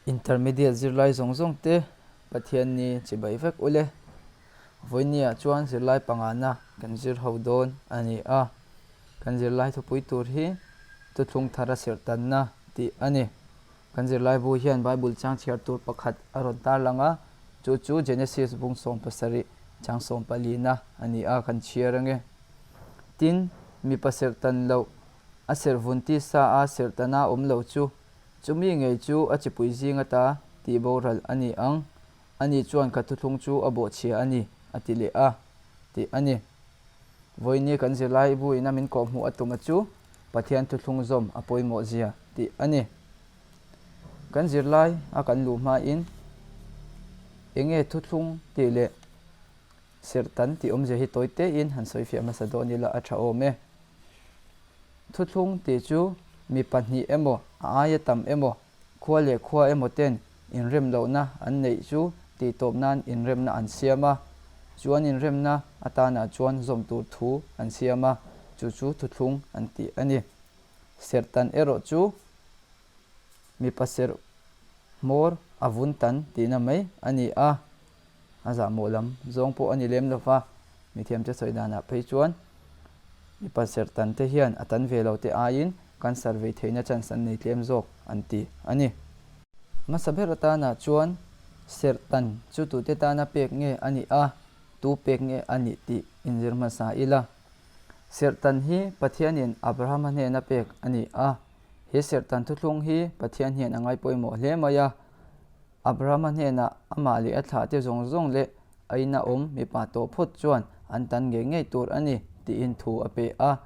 Intermediate zirlai zawng zawng te Pathianni chibai vek ule. Vawinia chuan zirlai pangana kan zir ho dawn a ni a. Kan zirlai thupui tur hi Thuthlung Thara Serhtanna tih a ni. Kan zirlaibu hian Bible chang chhiar tur pakhat a rawn tarlang a, chu chu Genesis bung 17 chang sawmpalina a ni a, kan chhiar ange. Tin, mipa serhtan loh a serhvun tisa a serhtana awm lo chu Chumi ngei chu a chipui zing ata tih boral a ni ang, ani chuan ka thuthlung chu a bawhchhia a ni, a ti leh a, tih a ni. Vawiini kan zirlai buin a min kawhhmuh a tum a chu Pathian thuthlung zawm a pawimawh zia tih a ni. Kan zirlai a kan luh hmain enge thuthlung tih leh serhtan tih awmzia hi tawi tein han sawifiah hmasa dawn ila a tha awm e. Thuthlung tih chu mi pahnih emaw, a aia tam emaw, khua leh khua emaw ten inrem lohna an neih chu tihtawp nan inremna an siam a. Chu an inremna atanah chuan zawm tur thu an siam a, chu chu thuthlung an tih a ni. Serhtan erawh chu mipa serh hmawr a vun tan tihna mai a ni a. A zahmawh lam zawng pawh a ni lem lo va, mithiamte sawi danah phei chuan mipa serhtan te hian a tan ve lo te aiin cancer vei theihna chance an nei tlem zawk an ti a ni. Hmasa ber atana chuan serhtan chu tute tana pek nge a nih a, tu pek nge a nih tih inzir hmasa ila. Serhtan hi Pathianin Abrahama hnena pek a ni a, he serhtan thuthlung hi Pathian hian a ngaipawimawh hle mai a, Abrahama hnenah amah leh a thlahte zawng zawng leh a ina awm mipa tawh phawt chuan an tan ngei ngei tur a ni tiin thu a pe a.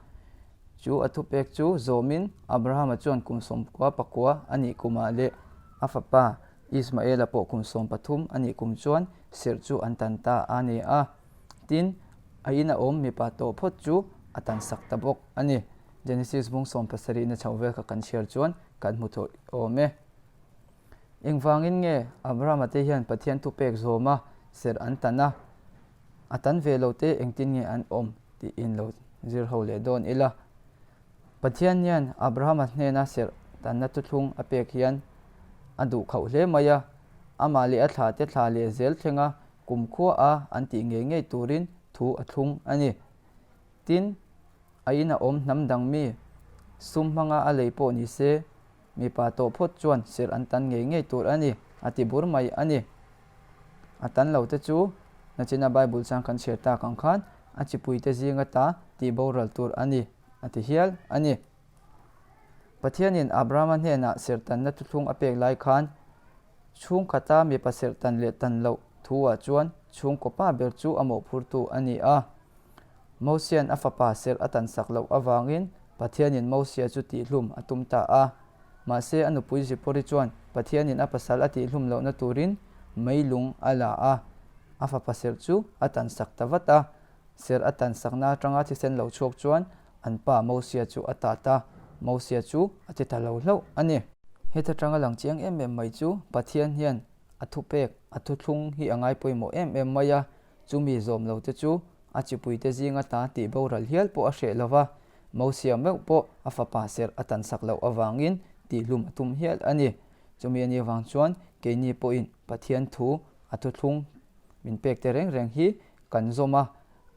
Chu a thupek chu zawmin Abrahama chuan kum sawmkua pakua a nih kumah leh a fapa Ismaela pawh kum 13 a nih kum chuan serh chu an tan ta a ni a. Tin, a ina awm mipa tawh phawt chu a tansak ta bawk a ni. Genesis bung 70 na chho vel kha kan chhiar chuan kan hmu thawh awm e. Engvangin nge Abrahama te hian Pathian thupek zawma serh an tan a, a tan ve lo te engtin nge an awm tiin lo zir ho leh dawn ila. Pathian hian Abrahama hnena serh tanna thuthlung a pek hian a duh khauh hle mai a, amah leh a thla te thla leh zel thlenga kumkhua a an tih ngei ngei turin thu a thlung a ni. Tin, a ina awm hnam dang mi sum hmanga a lei pawh ni se, Mipa tawh phawt chuan serh an tan ngei ngei tur a ni, a ti bur mai a ni. A tan lo te chu nachina Bible chang kan chhiar tak ang khan a chipuite zinga ta tih boral tur a ni, a ti hial a ni. Pathianin Abrahama hnenah serh tanna thuthlung a pek lai khan chhungkhata mipa serh tan leh tan loh thu-ah chuan chhungkaw pa ber chu a mawhphurtu a ni a. Mosia'n a fapa serh a tansak loh avangin Pathianin Mosia chu tihhlum a tum ta a. Mahse, a nupui Zipori chuan Pathianin a pasal a tihhlum lohna turin meilung a la a, a fapa serh chu a tansak ta vat a. Serh a tansakna atanga thisen lo chhuak chuan an pa Mosia chu a tat a, Mosia chu a ti ta lo hlauh a ni. Heta tanga lang chiang em em mai chu Pathian hian a thupek, a thuthlung hi a ngai pawimawh em em mai a, Chumi zawm lo te chu a chipuite zinga ta tih boral hial pawh a hreh lo va, Mosia meuh pawh a fapa serh a tansak loh avangin tihhlum a tum hial a ni. Chumi a nih avang chuan keini pawhin Pathian thu a thuthlung min pek te reng reng hi kan zawm a,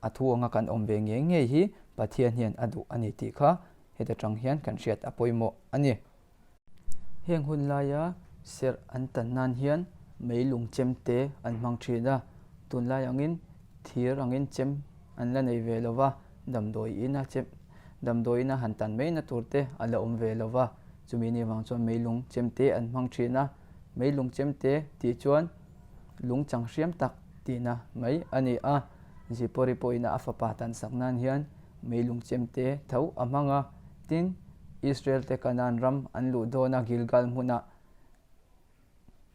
a thu anga kan awm ve ngei ngei hi Pathian hian a duh a ni tih kha heta tang hian kan hriat a pawimawh a ni. Heng hun laia serh an tan nan hian meilung chem te an hmang thin a, tunlai angin thir angin chem an la nei ve lo va, damdawi ina chem damdawi ina han tan mai na tur te a la awm ve lo va, chumi ni vang chuan meilung chem te an hmang thin a, meilung chem te tih chuan lung chang hriam tak tihna mai a ni a, Zipawri pawhin a fapa tan sak nan hian meilung chem te tho a hmang a, tin, Israel te Kanaan ram an luh dawna Gilgal hmunah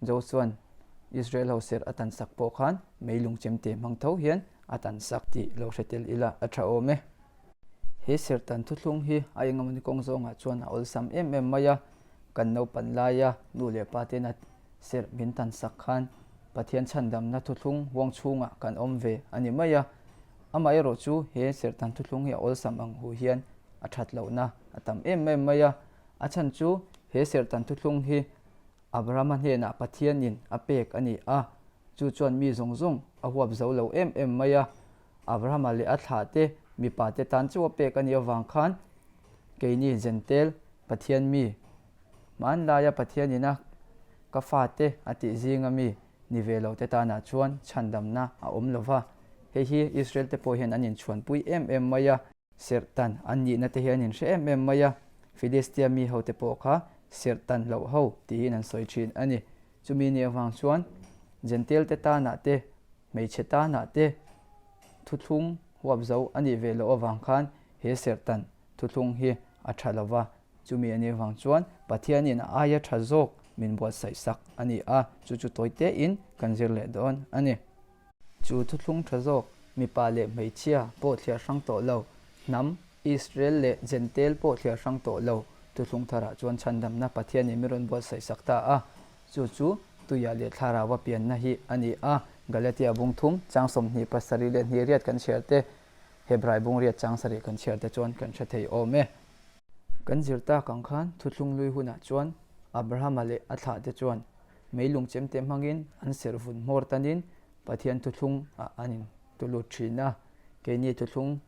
Josua'n Israel ho serh a tan sak pawh khan meilung chemte hmang tho hian a tan sak tih lo hre tel ila a tha awm e. He serh tan thuthlung hi a engemawni kawng zawngah chuan a awlsam em em mai a, kan naupan laia nu leh pa tena serh min tan sak khan Pathian chhandamna thuthlung huang chhungah kan awm ve a ni mai a. Amaherawh chu he serh tan thuthlung hi a awlsam ang hu hian a that lohna a tam em em mai a, a chhan chu he serhtan thuthlung hi Abrahama hnenah Pathianin a pek a ni a, chu chuan mi zawng zawng a huap zo lo em em mai a. Abrahama leh a thlahte mipate tan chauh a pek a nih avang khan keini Jentail Pathian mi, hmanlaia Pathianina ka fate a tih zinga mi ni ve lote tanah chuan chhandamna a awm lo va. Hei hi Israel te pawh hian an inchhuanpui em em mai a. Serhtan an nihna te hi an inhre em em mai a, Filistia mi hote pawh kha serhtan loh ho tiin an sawi thin a ni. Chumi nih avang chuan Jentail te tanah te, hmeichhe tanah te thuthlung huap zo a nih ve loh avang khan he serhtan thuthlung hi a tha lo va. Chumi a nih avang chuan Pathianin a aia tha zawk min buatsaih sak a ni a, chu chu tawi tein kan zir leh dawn a ni. Chu thuthlung tha zawk, mipa leh hmeichhia pawh thliar hrang tawh lo, hnam, Israel leh Jentail pawh thliar hrang tawh lo, thuthlung tharah chuan chhandamna Pathianin min rawn buatsaih sak ta a. Chu chu tuia leh thlarau a pianna hi a ni a. Galatia bung thum, chang 27 leh hnih riat kan chhiar te, Hebrai bung riat chang sarih kan chhiar te chuan kan hre thei awm e. Kan zir tak ang khan thuthlung lui hunah chuan Abrahama leh a thlahte chuan Meilung chemte hmangin an serh vun hmawr tanin Pathian thuthlung ah an in tulut thin a, keini thuthlung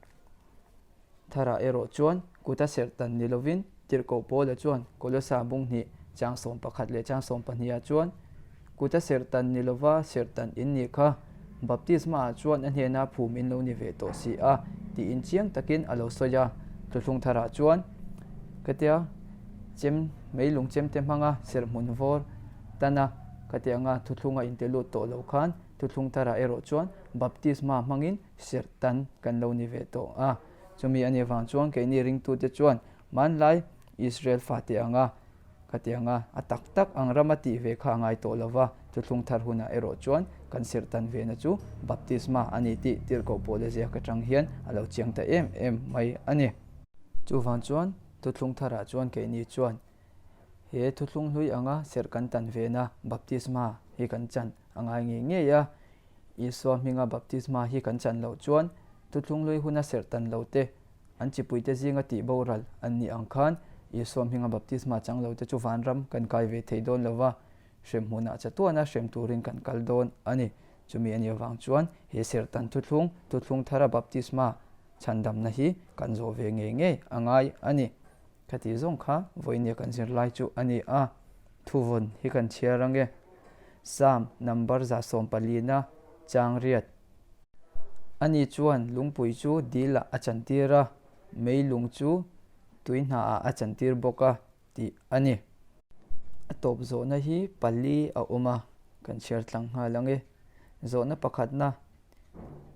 tharah erawh chuan kuta serh tan ni lovin Tirhkoh Paula chuan Kolosa bung hnih chang 11 leh chang 12 ah chuan kuta serh tan ni lova serh tan in nih kha Baptisma ah chuan a hnena phum in lo ni ve tawh si a tiin chiang takin a lo sawi a, thuthlung tharah chuan katia Chem meilung chemte hmanga serhmun vawr tana khatianga thuthlunga inte lut tawh lo khan thuthlung tharah erawh chuan baptisma hmangin serh tan kan lo ni ve tawh a. Chumi a nih vang chuan keini ringtute chuan hmanlai Israel fate anga khatianga a tak tak ang rama tih ve kha a ngai tawh lo va, thuthlung thar hunah erawh chuan kan serh tan vena chu baptisma a ni tih tirhkoh Paula ziak atang hian a lo chiang ta em em mai a ni. Chuvang chuan Thuthlung tharah chuan keini chuan he thuthlung hlui anga serh kan tan vena baptisma hi kan chan a ngai ngei ngei a. Isua hminga baptisma hi kan chan loh chuan thuthlung hlui huna serh tan lo te, an chipuite zinga tih boral an nih ang khan Isua hminga baptisma chang lo te chu vanram kan kai ve thei dawn lo va, hremhmunah chatuana hrem turin kan kal dawn a ni. Chumi a nih avang chuan he serh tan thuthlung, thuthlung thara baptisma Chhandamna hi kan zawh ve ngei ngei a ngai a ni. Khati zawng kha vawinia kan zirlai chu a ni a, thuvawn hi kan chhiar ang e. Psalm number 114 chang riat. Ani chuan lungpui chu dilah a chantir a, meilung chu tui hnaah a chantir bawk a tih a ni. A tawp zawhna hi pali a awm a, kan chhiar tlang nghal ang e. Zawhna pakhatna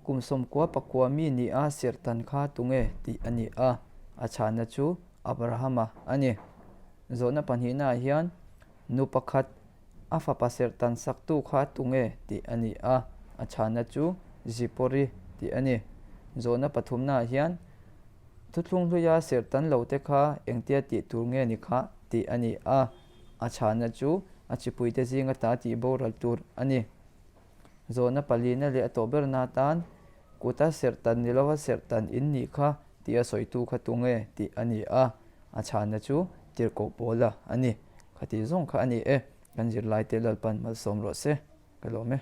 Kum 99 mi ni a serhtan kha tunge tih a ni a, a chhanna chu Abrahama a ni. Zawhna pahnihnaah hian nu pakhat a fapa serhtan saktu kha tunge tih a ni a, a chhanna chu Zipori tih a ni. Zawhna pathumnaah hian thuthlung hluia serhtan lote kha engtia tih tur nge ni kha tih a ni a, a chhanna chu a chipuite zinga ta tih boral tur a ni. Zawhna palina leh a tawh berna atan kuta serh tan ni lova serh tan in nih kha tih a sawitu kha tunge tih a ni a, a chhanna chu tirhkoh pawla a ni. Khati zawng kha a ni e, kan zirlaite Lalpan malsawm rawh se, ka lawm e.